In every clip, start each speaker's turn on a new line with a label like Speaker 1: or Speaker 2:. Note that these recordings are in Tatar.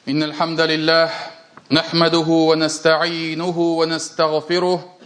Speaker 1: إن الحمد لله نحمده ونستعينه ونستغفره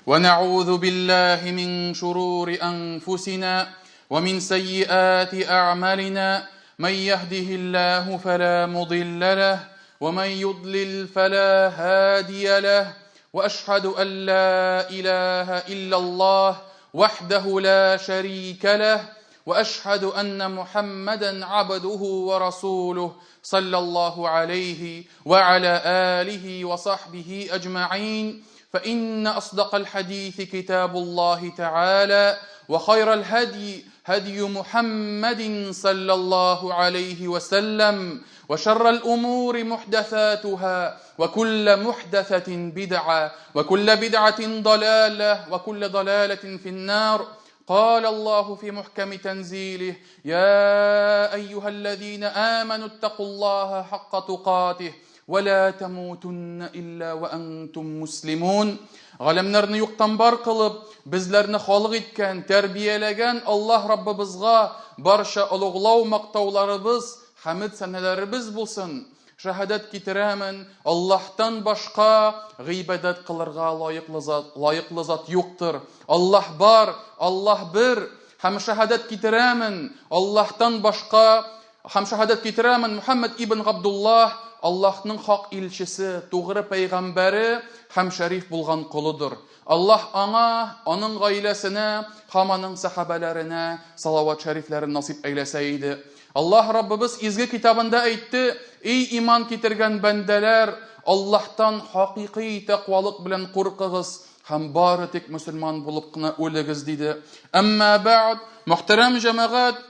Speaker 1: ونعوذ بالله من شرور أنفسنا ومن سيئات أعمالنا من يهده الله فلا مضل له ومن يضلل فلا هادي له وأشهد أن لا إله إلا الله وحده لا شريك له وأشهد أن محمدا عبده ورسوله صلى الله عليه وعلى آله وصحبه أجمعين فإن أصدق الحديث كتاب الله تعالى وخير الهدي هدي محمد صلى الله عليه وسلم وشر الأمور محدثاتها وكل محدثة بدعة وكل بدعة ضلالة وكل ضلالة في النار قال الله في محكم تنزيله يا أيها الذين آمنوا اتقوا الله حق تقاته ولا تموتن إلا وأنتم مسلمون Галәмнәрне юктан бар кылып, безләрне халык иткән, тәрбияләгән Аллаһ Раббыбызга барча олуглау мактауларыбыз, хәмед сәнәләребез булсын. Шәһадәт китерәмен, Аллаһтан башка гыйбадәт кылырга лаеклы зат, лаеклы зат юктыр. Аллаһ бар, Аллаһ бер. Һәм шәһадәт китерәмен, Аллаһтан башка һәм шәһадәт китерәмен, Мухәммәд ибн Габдуллаһ Аллаһның хак илчесе, тугры пәйгамбәре һәм шәриф булган колыдыр. Аллаһ аңа, аның гаиләсенә һәм аның сәхабәләренә салават шәрифләрен насыйп әйләсә иде. Аллаһ Раббыбыз изге китабында әйтте, Эй иман китергән бәндәләр, Аллаһтан хакыйкый тәкъвалык белән куркыгыз һәм бары тик мөселман булып кына үлегез, диде. Әмма бәгъд, мөхтәрәм җәмәгать,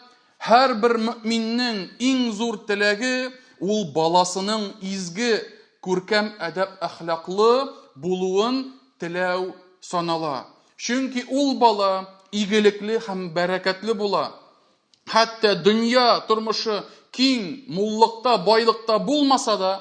Speaker 1: һәрбер мөэминнең иң зур теләге ул баласының изге, күркәм әдәп-әхлаклы булуын теләү санала. Чөнки ул бала игелекле һәм бәрәкәтле була. Хәтта дөнья тормышы киң, муллыкта, байлыкта булмаса да,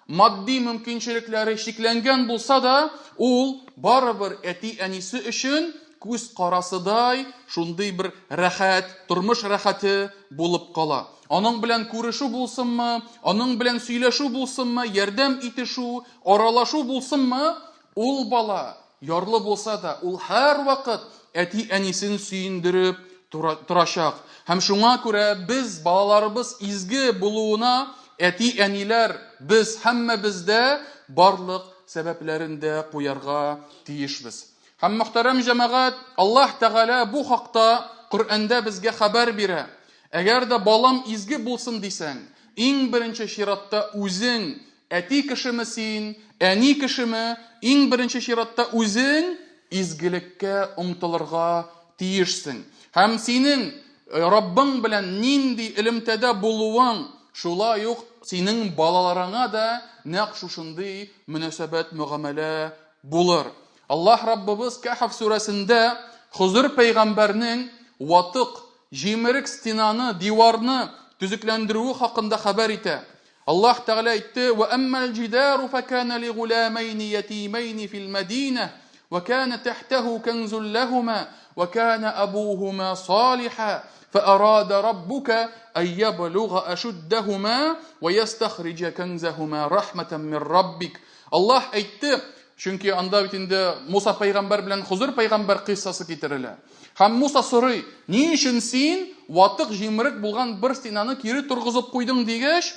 Speaker 1: матди мөмкинчелекләре чикләнгән булса да, ул барыбер әти-әнисе өчен күз карасыдай шундый бер рәхәт, тормыш рәхәте булып кала. Аның белән күрешү булсынмы, аның белән сөйләшү булсынмы, ярдәм итешү, аралашу булсынмы, ул бала ярлы булса да, ул һәрвакыт әти-әнисен сөендереп торачак. Һәм шуңа күрә без балаларыбыз изге булуына әти-әниләр, без һәммәбез дә барлык сәбәпләрен дә куярга тиешбез. Һәм мөхтәрәм җәмәгать, Аллаһ Тәгалә бу хакта Коръәндә безгә хәбәр бирә. Әгәр дә балам изге булсын дисәң, иң беренче чиратта үзең Әти кешеме син, әни кешеме, иң беренче чиратта үзең изгелеккә омтылырга тиешсең. Һәм синең э, Раббың белән нинди элемтәдә булуың, шулай ук синең балаларыңа да нәкъ шушындый мөнәсәбәт, мөгамәлә булыр. Аллаһ Раббыбыз Кәһф сүрәсендә Хозыр пәйгамбәрнең ватык, җимерек стенаны, диварны төзекләндерүе хакында хәбәр итә. Аллаһ Тәгалә әйтте: "Ва әммал җидару факана ли гуламайни ятимайни фил Мәдинә, ва кана тахтаху канзун лахума, ва кана абухума салиха, фаарада раббука ан яблуга ашуддахума ва ястахриҗа канзахума рахматан мин раббик". Аллаһ әйтте, чөнки анда бит инде Муса пәйгамбәр белән Хозыр пәйгамбәр кыйссасы китерелә. Һәм Муса сорый, ни өчен син ватык җимерек булган бер стенаны кире торгызып куйдың дигәч,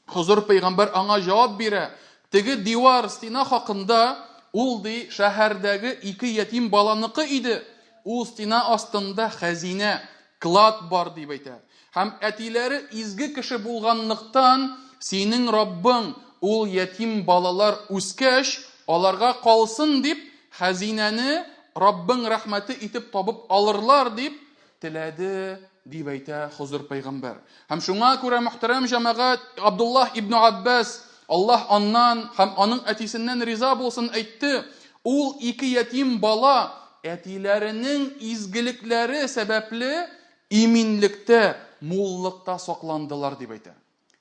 Speaker 1: Хозыр пәйгамбәр аңа җавап бирә, теге дивар стена хакында ул ди шәһәрдәге ике ятим баланыкы иде. Ул стена астында хәзинә, клад бар дип әйтә. Һәм әтиләре изге кеше булганлыктан, синең Раббың ул ятим балалар үскәч, аларга калсын дип, хәзинәне Раббың рәхмәте итеп табып алырлар дип теләде, дип әйтә Хозыр пәйгамбәр. Һәм шуңа күрә, мөхтәрәм җәмәгать, Абдуллаһ ибн Аббас, Аллаһ аннан һәм аның әтисеннән риза булсын, әйтте, ул ике ятим бала әтиләренең изгелекләре сәбәпле иминлектә, муллыкта сакландылар, дип әйтә.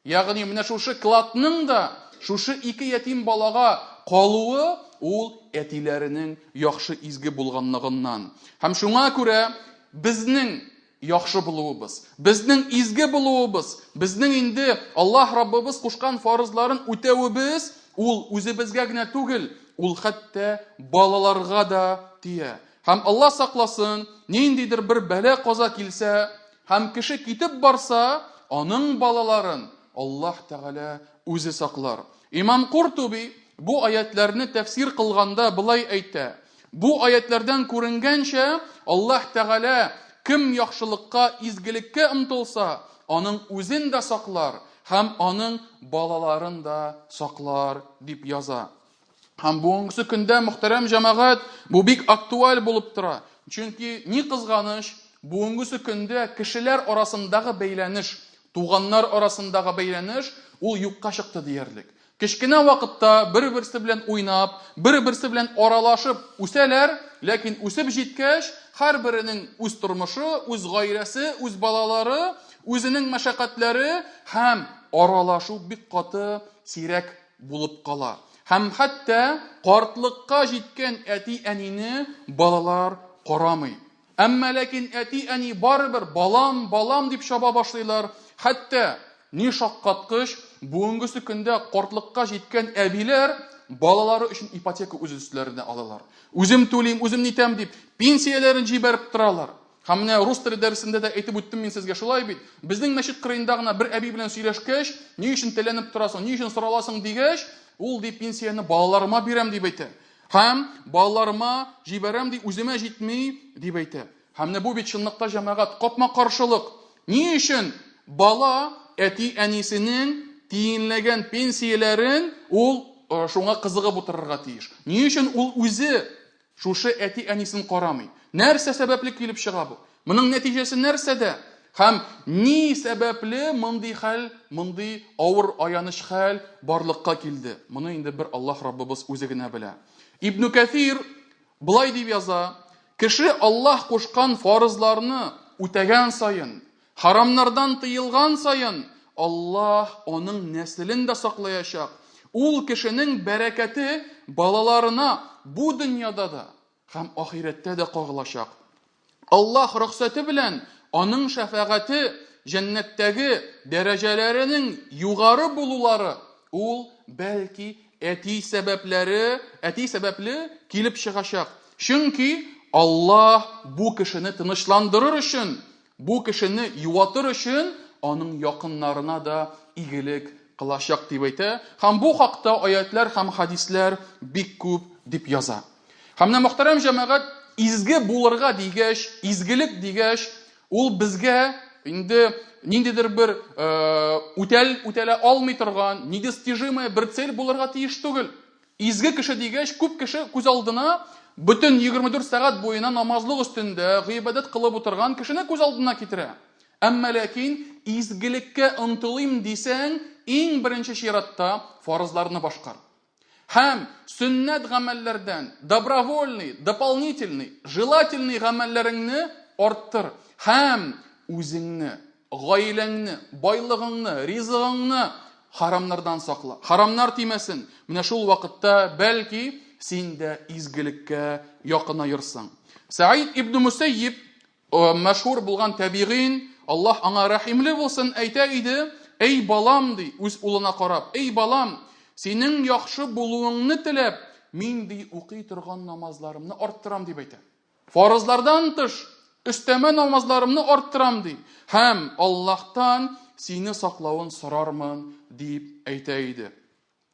Speaker 1: Ягъни менә шушы кладның да шушы ике ятим балага калуы ул әтиләренең яхшы изге булганлыгыннан. Һәм шуңа күрә безнең яхшы булуыбыз, безнең изге булуыбыз, безнең инде Аллаһ Раббыбыз кушкан фарызларын үтәвебез, ул үзебезгә генә түгел, ул хәтта балаларга да тия. Һәм Аллаһ сакласын, ниндидер бер бәла-каза килсә һәм кеше китеп барса, аның балаларын Аллаһ Тәгалә үзе саклар. Имам Куртуби бу аятьләрне тәфсир кылганда болай әйтә, Бу аятьләрдән күренгәнчә, Аллаһ Тәгалә кем яхшылыкка, изгелеккә омтылса, аның үзен дә саклар һәм аның балаларын да саклар, дип яза. Һәм бүгенге көндә, мөхтәрәм җәмәгать, бу бик актуаль булып тора. Чөнки ни кызганыч, бүгенге көндә кешеләр арасындагы бәйләнеш, туганнар арасындагы бәйләнеш ул юкка чыкты диярлек. Кечкенә вакытта бер-берсе белән уйнап, бер-берсе белән аралашып үсәләр, ләкин үсеп җиткәч, һәрберенең үз тормышы, үз гаиләсе, үз балалары, үзенең мәшәкатьләре һәм аралашу бик каты сирәк булып кала. Һәм хәтта картлыкка җиткән әти-әнине балалар карамый. Әмма ләкин әти-әни барыбер балам, балам дип чаба башлыйлар. Хәтта, ни шаккаткыч, бүгенгесе көндә картлыкка җиткән әбиләр балалары өчен ипотека үз өсләренә алалар. Үзем түлим, үзем нитәм дип, пенсияләрен җибәреп торалар. Һәм менә рус теле дәресендә дә әйтеп үттем мин сезгә, шулай бит? Безнең мәчет кырыенда гына бер әби белән сөйләшкәч, ни өчен теләнеп торасың, ни өчен сораласың дигәч, ул ди пенсияне балаларыма бирәм дип әйтә. Һәм балаларыма җибәрәм ди, үземә җитми дип әйтә. Һәм менә бу бит чынлыкта җәмәгать капма-каршылык. Ни өчен бала әти-әнисенең тиенләгән пенсияләрен ул э, шуңа кызыгып утырырга тиеш? Ни өчен ул үзе Шушы әти-әнисен карамый. Нәрсә сәбәпле килеп чыга бу? Моның нәтиҗәсе нәрсәдә? Һәм ни сәбәпле мондый хәл, мондый авыр аяныч хәл барлыкка килде? Моны инде бер Аллаһ Раббыбыз үзе генә белә. Ибн Кәфир болай дип яза: Кеше Аллаһ кушкан фарызларны үтәгән саен, Харамнардан тыелган саен, Аллаһ аның нәселен дә саклаячак. Ул кешенең бәрәкәте балаларына бу дөньяда да һәм ахирәттә дә кагылачак. Аллаһ рөхсәте белән аның шәфәгате җәннәттәге дәрәҗәләренең югары булулары ул бәлки әти сәбәпләре, әти сәбәпле килеп чыгачак. Чөнки Аллаһ бу кешене тынычландырыр өчен Бу кешене юатыр өчен аның якыннарына да игелек кылачак дип әйтә һәм бу хакта аятьләр һәм хәдисләр бик күп дип яза. Һәм менә мөхтәрәм җәмәгать, изге булырга дигәч, изгелек дигәч, ул безгә инде ниндидер бер үтәл үтәлә алмый торган, недостижимая бер цель булырга тиеш түгел. Изге кеше дигәч, күп кеше күз алдына бөтен 24 сәгать буена намазлык өстендә гыйбадәт кылып утырган кешене күз алдына китерә. Әмма ләкин изгелеккә омтылыйм дисәң, иң беренче чиратта фарызларны башкар. Һәм сөннәт гамәлләрдән добровольный, дополнительный, желательный гамәлләреңне арттыр. Һәм үзеңне Гаиләңне, байлыгыңны, ризыгыңны харамнардан сакла. Харамнар тимәсен. Менә шул вакытта, бәлки, син дә изгелеккә якынаерсың. Сәид ибн Мусәйиб, мәшһүр булган тәбигыйн, Аллаһ аңа рәхимле булсын, әйтә иде, Эй балам, ди, үз улына карап, эй балам, синең яхшы булуыңны теләп, мин ди укый торган намазларымны арттырам, дип әйтә. Фарызлардан тыш, өстәмә намазларымны арттырам, ди. Һәм Аллаһтан сине саклавын сорармын, дип әйтә иде.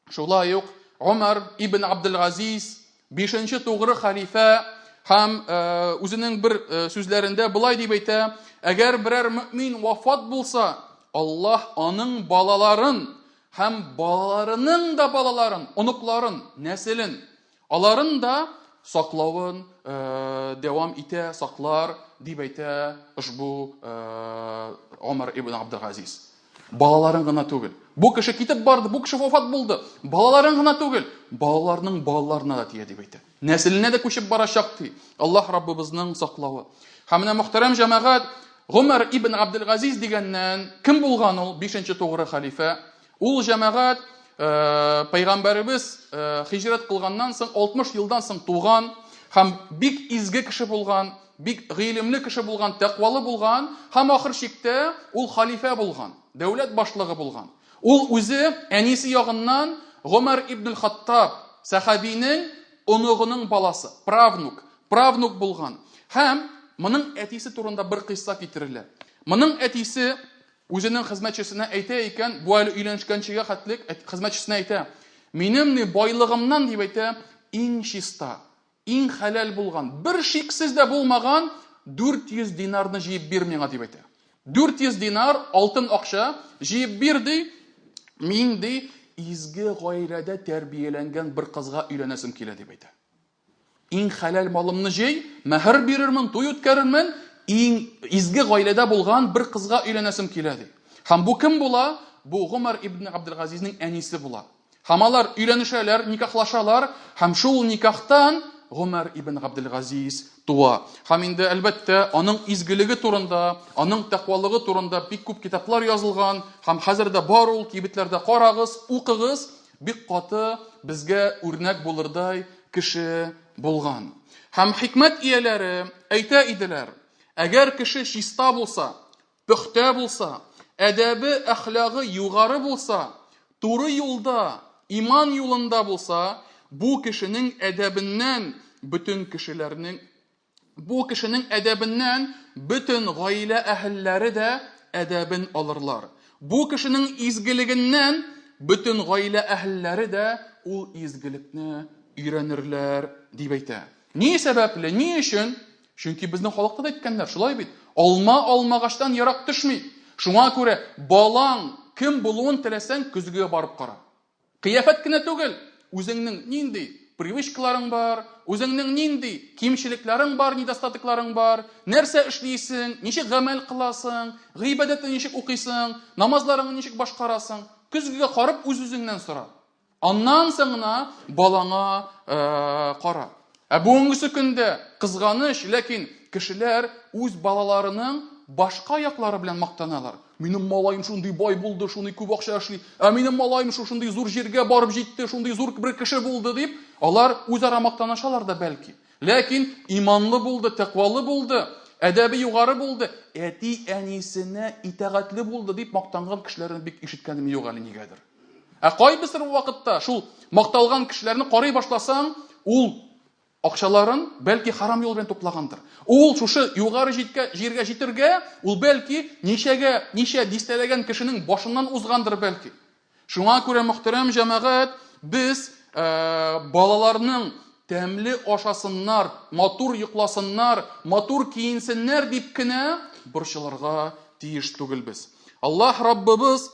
Speaker 1: Шулай ук Умар ибн Абдул-Газиз, бишенче тугры хәлифә, һәм үзенең бер сүзләрендә болай дип әйтә: Әгәр берәр мөмин вафат булса, Аллаһ аның балаларын һәм балаларының да балаларын, оныкларын, нәселен Аларын да саклавын дәвам итә, саклар, дип әйтә ошбу Омар ибн Абдулгазиз. Балаларын гына түгел. Бу кеше китеп барды, бу кеше вафат булды. Балаларын гына түгел, балаларның балаларына да тия дип әйтә. Нәселенә дә күчеп барачак ди. Аллаһ Раббыбызның саклавы. Һәм менә мөхтәрәм җәмәгать, Гомәр ибн Абдулгазиз дигәннән кем булган ул? Бишенче тугры хәлифә. Ул җәмәгать пәйгамбәребез хиҗрәт кылганнан соң 60 елдан соң туган һәм бик изге кеше булган. Бик гыйлемле кеше булган, тәкъвалы булган һәм ахыр чиктә ул халифә булган, дәүләт башлыгы булган. Ул үзе әнисе ягыннан Гомәр ибн Хаттаб сәхабинең оныгының баласы, правнук, правнук булган. Һәм моның әтисе турында бер кыйсса китерелә. Моның әтисе үзенең хезмәтчесенә әйтә икән, бу әле өйләнешкәнчегә хәтлек хезмәтчесенә әйтә, минем ни байлыгымнан дип әйтә, иң чиста, иң хәләл булган, бер шиксез дә булмаган 400 динарны җыеп бир миңа дип әйтә. 400 динар алтын акча җыеп бир ди, мин ди изге гаиләдә тәрбияләнгән бер кызга өйләнәсем килә дип әйтә. Иң хәләл малымны җый, мәһер бирермен, туй үткәрермен, иң изге гаиләдә булган бер кызга өйләнәсем килә ди. Һәм бу кем була? Бу Гомар ибн Абделгазизнең әнисе була. Һәм алар өйләнешәләр, никахлашалар, һәм шул никахтан Гомәр ибн Габделгазиз туа. Һәм инде, әлбәттә, аның изгелеге турында, аның тәкъвалыгы турында бик күп китаплар язылган, һәм хәзер дә бар ул, кибетләрдә карагыз, укыгыз, бик каты безгә үрнәк булырдай кеше булган. Һәм хикмәт ияләре әйтә иделәр, әгәр кеше чиста булса, пөхтә булса, әдәбе, әхлагы югары булса, туры юлда, иман юлында булса, бу кешенең әдәбеннән бөтен кешеләрнең бу кешенең әдәбеннән бөтен гаилә әһелләре дә әдәбен алырлар. Бу кешенең изгелегеннән бөтен гаилә әһелләре дә ул изгелекне өйрәнерләр, дип әйтә. Ни сәбәпле, ни өчен? Чөнки безнең халыкта да әйткәннәр, шулай бит. Алма алмагачтан ерак төшми. Шуңа күрә балаң кем булуын теләсәң, көзгегә барып кара. Кыяфәт кенә түгел, үзеңнең нинди привычкаларың бар, үзеңнең нинди кимчелекләрең бар, недостатокларың бар, нәрсә эшлисең, ничек гамәл кыласың, гыйбадәтне ничек укыйсың, намазларыңны ничек башкарасың. Көзгегә карап үз-үзеңнән сора. Аннан соң гына балаңа кара. Ә бүгенгесе көндә кызганыч, ләкин кешеләр үз балаларының башка яклары белән мактаналар. Минем малаем шундый бай булды, шундый күп акча эшли. Ә минем малаем шушындый зур җиргә барып җитте, шундый зур бер кеше булды дип, алар үзара мактанышалар да бәлки. Ләкин иманлы булды, тәкъвалы булды, әдәбе югары булды, әти-әнисенә итагатьле булды дип мактанган кешеләрне бик ишеткәнем юк әле нигәдер. Ә кайбер вакытта шул макталган кешеләрне карый башласаң, ул акчаларын бәлки харам юл белән туплагандыр. Ул шушы югары җиткә, җиргә җитергә, ул бәлки ничәгә, ничә дистәләгән кешенең башыннан узгандыр бәлки. Шуңа күрә, мөхтәрәм җәмәгать, без балаларның тәмле ашасыннар, матур йокласыннар, матур киенсеннәр дип кенә борчылырга тиеш түгелбез. Аллаһ Раббыбыз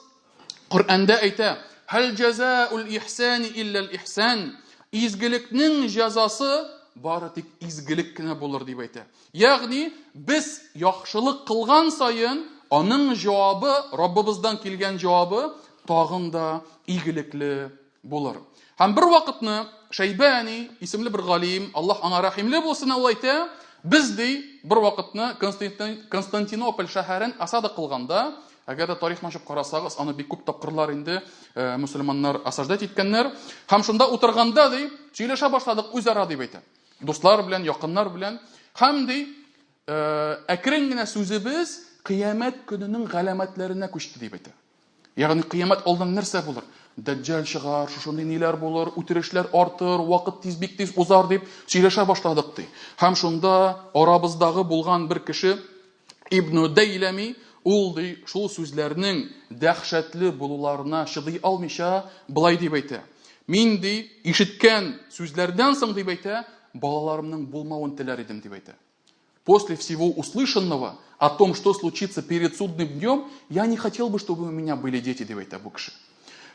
Speaker 1: Коръәндә әйтә, Хәл җәзаул ихсани илләл ихсан. Изгелекнең җәзасы бары тик изгелек кенә булыр дип әйтә. Ягъни без яхшылык кылган саен аның җавабы, Раббыбыздан килгән җавабы тагын да игелекле булыр. Һәм бер вакытны Шәйбәни исемле бер галим, Аллаһ аңа рәхимле булсын, ул әйтә, без ди бер вакытны Константинополь шәһәрен осада кылганда, әгәр дә тарихны ачып карасагыз, аны бик күп тапкырлар инде э, мөселманнар осаждать иткәннәр. Һәм шунда утырганда ди, сөйләшә башладык үзара дип әйтә. Дуслар белән, якыннар белән. Һәм ди, э, әкрен генә сүзебез кыямәт көненең галәмәтләренә күчте дип әйтә. Ягъни кыямәт алдыннан нәрсә булыр? Дәҗҗал чыгар, шушындый ниләр булыр, үтерешләр артыр, вакыт тиз бик тиз узар дип сөйләшә башладык ди. Һәм шунда арабыздагы булган бер кеше Ибну Дәйләми ул ди шул сүзләрнең дәһшәтле булуларына чыдый алмыйча былай дип әйтә. Мин ди ишеткән сүзләрдән соң дип әйтә, балаларымның булмавын теләр идем дип әйтә. После всего услышанного о том, что случится перед судным днем, я не хотел бы, чтобы у меня были дети, дип әйтә бу кеше.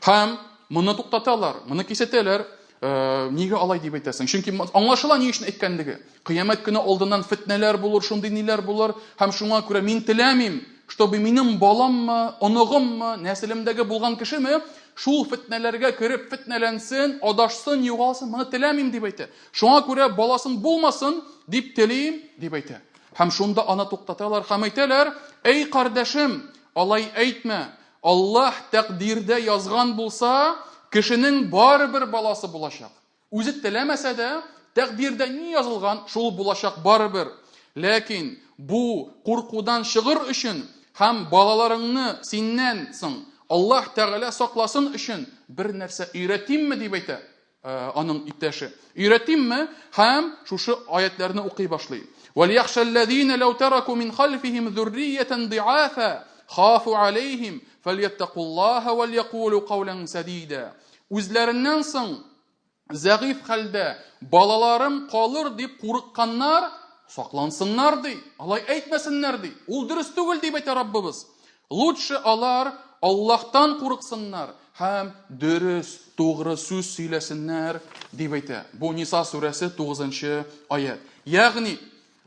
Speaker 1: Һәм моны туктаталар, моны кисәтәләр. Э, нигә алай дип әйтәсең? Чөнки аңлашыла ни өчен әйткәнлеге. Кыямәт көне алдыннан фетнәләр булыр, шундый ниләр булыр, һәм шуңа күрә мин теләмим, чтобы минем баламмы, оныгыммы, нәселемдәге булган кешеме шул фетнәләргә кереп фетнәләнсен, адашсын, югалсын, моны теләмим дип әйтә. Шуңа күрә баласын булмасын дип телим, дип әйтә. Һәм шунда аны туктаталар һәм әйтәләр, әй кардәшем, алай әйтмә, Аллаһ тәкъдирдә язган булса, кешенең барыбер баласы булачак. Үзе теләмәсә дә, тәкъдирдә ни язылган, шул булачак барыбер. Ләкин бу куркудан чыгыр өчен һәм балаларыңны синнән соң Аллаһ Тәгалә сакласын өчен бер нәрсә өйрәтимме, дип әйтә аның иптәше. Өйрәтимме? Һәм шушы аятларны укый башлый. Вәлияхшәлләзина ләү тараку мин хальфихим зурриятан диафа хафу алейхим фәльяттакуллаһа вәльякулу каулан садида. Үзләреннән соң зәгыйфь хәлдә балаларым калыр дип курыкканнар, саклансыннар ди, алай әйтмәсеннәр ди. Ул дөрес түгел дип әйтә Раббыбыз. Лучше алар Аллаһтан курыксыннар һәм дөрес, тугры сүз сөйләсеннәр, дип әйтә. Бу Ниса сүрәсе 9 аять. Ягъни,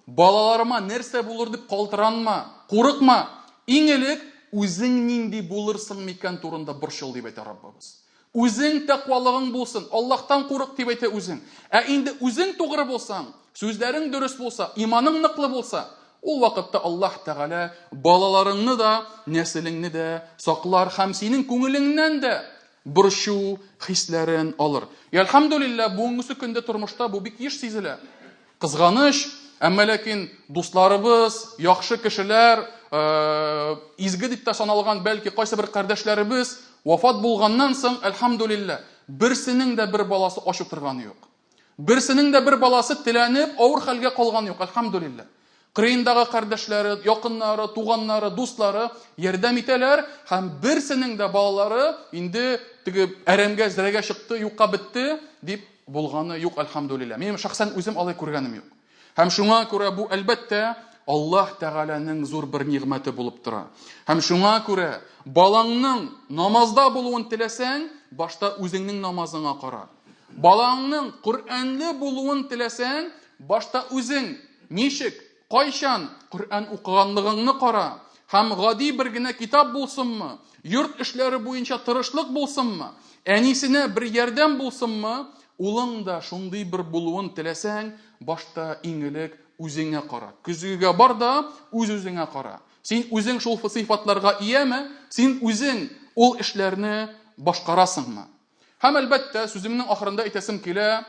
Speaker 1: балаларыма нәрсә булыр дип калтыранма, курыкма. Иң элек үзең нинди булырсың микән турында борчыл, дип әйтә Раббыбыз. Үзең тәкъвалыгың булсын, Аллаһтан курык дип әйтә үзең. Ә инде үзең тугры булсаң, сүзләрең дөрес булса, иманың ныклы булса, ул вакытта Аллаһ Тәгалә балаларыңны да, нәселеңне дә саклар һәм синең күңелеңнән дә борчу хисләрен алыр. И әлхәмдүлилләһ, бүгенгесе көндә тормышта бу бик еш сизелә. Кызганыч, әмма ләкин дусларыбыз, яхшы кешеләр, изге дип тә саналган бәлки кайсы бер кардәшләребез вафат булганнан соң, әлхәмдүлилләһ, берсенең дә бер баласы ач утырганы юк. Берсенең дә бер баласы теләнеп, авыр хәлгә калганы юк, әлхәмдүлилләһ. Кырыендагы кардәшләре, якыннары, туганнары, дуслары ярдәм итәләр һәм берсенең дә балалары инде теге әрәмгә, зрәгә чыкты, юкка бетте дип булганы юк, әлхәмдүлилләһ. Минем шәхсән үзем алай күргәнем юк. Һәм шуңа күрә бу, әлбәттә, Аллаһ Тәгаләнең зур бер нигъмәте булып тора. Һәм шуңа күрә балаңның намазда булуын теләсәң, башта үзеңнең намазыңа кара. Балаңның Коръәнле булуын теләсәң, башта үзең ничек, кайчан Коръән укыганлыгыңны кара. Һәм гади бер генә китап булсынмы, йорт эшләре буенча тырышлык булсынмы, әнисенә бер ярдәм булсынмы, улың да шундый бер булуын теләсәң, башта иң элек үзеңә кара. Көзгегә бар да, үз-үзеңә кара. Син үзең шул сыйфатларга ияме? Син үзең ул эшләрне башкарасыңмы? Һәм әлбәттә, сүземнең ахырында әйтәсем килә,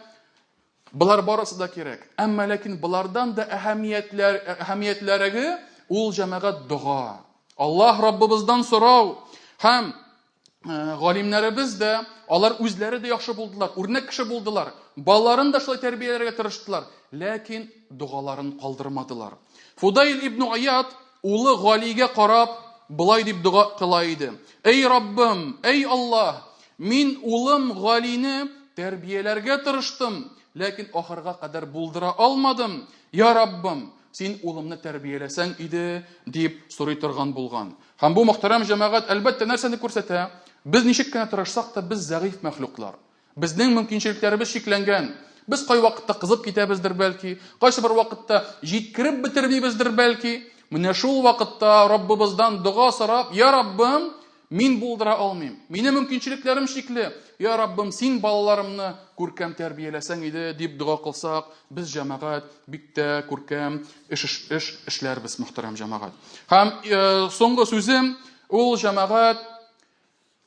Speaker 1: болар барысы да кирәк. Әмма ләкин болардан да әһәмиятләр, әһәмиятләреге ул җәмәгать дога. Аллаһ Раббыбыздан сорау һәм э, галимнәребез дә, алар үзләре дә яхшы булдылар, үрнәк кеше булдылар. Балаларын да шулай тәрбияләргә тырыштылар, ләкин догаларын калдырмадылар. Фудайл ибн Аят улы Галигә карап, болай дип дога кыла иде. Эй Раббым, эй Аллаһ, мин улым Галине тәрбияләргә тырыштым, ләкин ахырга кадәр булдыра алмадым. Я Раббым, син улымны тәрбияләсәң иде, дип сорый торган булган. Һәм бу мөхтәрәм җәмәгать, әлбәттә, нәрсәне күрсәтә? Без ничек кенә тырышсак та, без зәгыйфь мәхлуклар. Безнең мөмкинчелекләребез чикләнгән. Без кайвакытта кызып китәбездер бәлки, кайсы бер вакытта җиткереп бетермибездер бәлки. Менә шул вакытта Раббыбыздан дога сорап, Я Раббым, мин булдыра алмыйм. Минем мөмкинчелекләрем чикле. Я Раббым, син балаларымны күркәм тәрбияләсәң иде, дип дога кылсак, без җәмәгать бик тә күркәм эш, эш эшләрбез, мөхтәрәм җәмәгать. Һәм э, соңгы сүзем, ул җәмәгать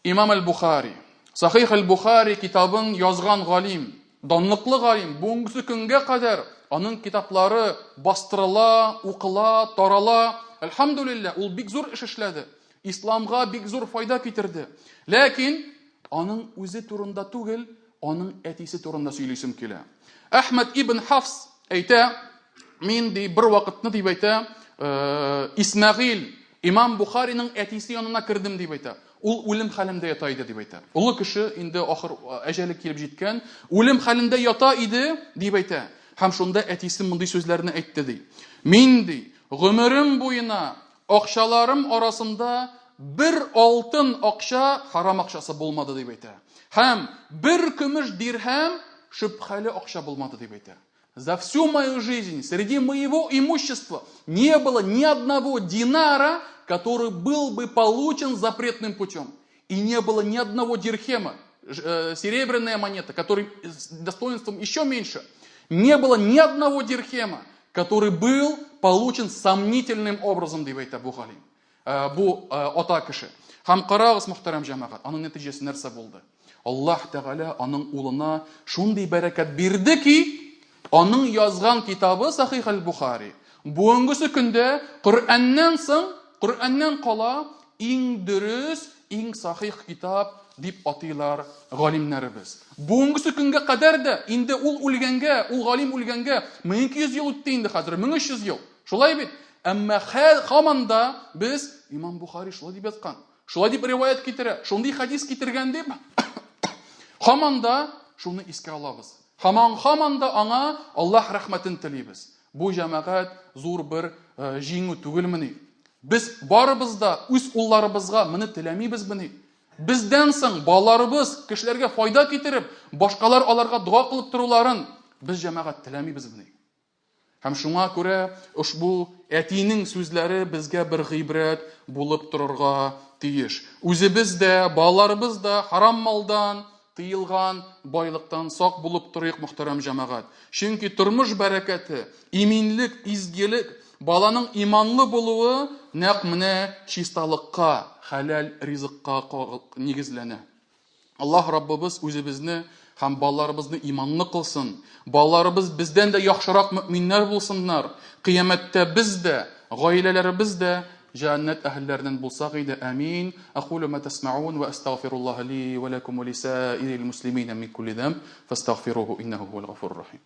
Speaker 1: Имам әл-Бухари. Сахих әл-Бухари китабын язган галим, данлыклы галим, бүгенге көнгә кадәр аның китаплары бастырыла, укыла, тарала. Әлхәмдүлилләһ, ул бик зур эш эшләде. Исламга бик зур файда китерде. Ләкин аның үзе турында түгел, аның әтисе турында сөйлисем килә. Әхмәд ибн Хафс әйтә, мин ди бер вакытны дип әйтә, э, Исмәгыйль Имам Бухариның әтисе янына кердем дип әйтә. Ул үлем хәлендә ята иде дип әйтә. Олы кеше инде ахыр әҗәле килеп җиткән, үлем хәлендә ята иде дип әйтә. Һәм шунда әтисе мондый сүзләрне әйтте ди. Мин ди, гомерем буена акчаларым арасында бер алтын акча харам акчасы булмады дип әйтә. Һәм бер көмеш дирһәм шөбһәле акча булмады дип әйтә. За всю мою жизнь среди моего имущества не было ни одного динара, который был бы получен запретным путем. И не было ни одного дирхема, серебряная монета, который с достоинством еще меньше. Не было ни одного дирхема, который был получен сомнительным образом, дип әйтә бу галим. Э, бу э, ата кеше. Һәм карагыз, мөхтәрәм җәмәгать, аның нәтиҗәсе нәрсә булды? Аллаһ Тәгалә аның улына шундый бәрәкәт бирде ки, аның язган китабы Сахих аль-Бухари, Бүгенгесе көндә Коръәннән соң, Коръәннән кала иң дөрес, иң сахих китап дип атыйлар галимнәребез. Бүгенгесе көнгә кадәр дә инде ул үлгәнгә, ул галим үлгәнгә 1200 ел үтте инде хәзер, 1300 ел. Шулай бит? Әмма хәл һаман да без Имам Бухари шулай дип язган, шулай дип риваять китерә, шундый хәдис китергән дип һаман да шуны искә алабыз. Һаман һаман да аңа Аллаһ рәхмәтен телибез. Бу җәмәгать зур бер э, җиңү түгелмени? Без барыбыз да үз улларыбызга моны теләмибезмени? Бездән соң балаларыбыз кешеләргә файда китереп, башкалар аларга дога кылып торуларын без җәмәгать теләмибезмени? Һәм шуңа күрә ошбу әтинең сүзләре безгә бер гыйбрәт булып торырга тиеш. Үзебез дә, балаларыбыз да харам малдан, тыелган байлыктан сак булып торыйк, мөхтәрәм җәмәгать. Чөнки тормыш бәрәкәте, иминлек, изгелек, баланың иманлы булуы нәкъ менә чисталыкка, хәләл ризыкка нигезләнә. Аллаһ Раббыбыз үзебезне һәм балаларыбызны иманлы кылсын. Балаларыбыз бездән дә яхшырак мөэминнәр булсыннар. Кыямәттә без дә, гаиләләребез дә җәннәт әһелләреннән булсак иде. Амин. Акулу ма тасмаун ва астагфируллаһа ли ва лакум ва лисаирил муслимина мин кулли замб фастагфируһу иннаху хувал гафурур рахим.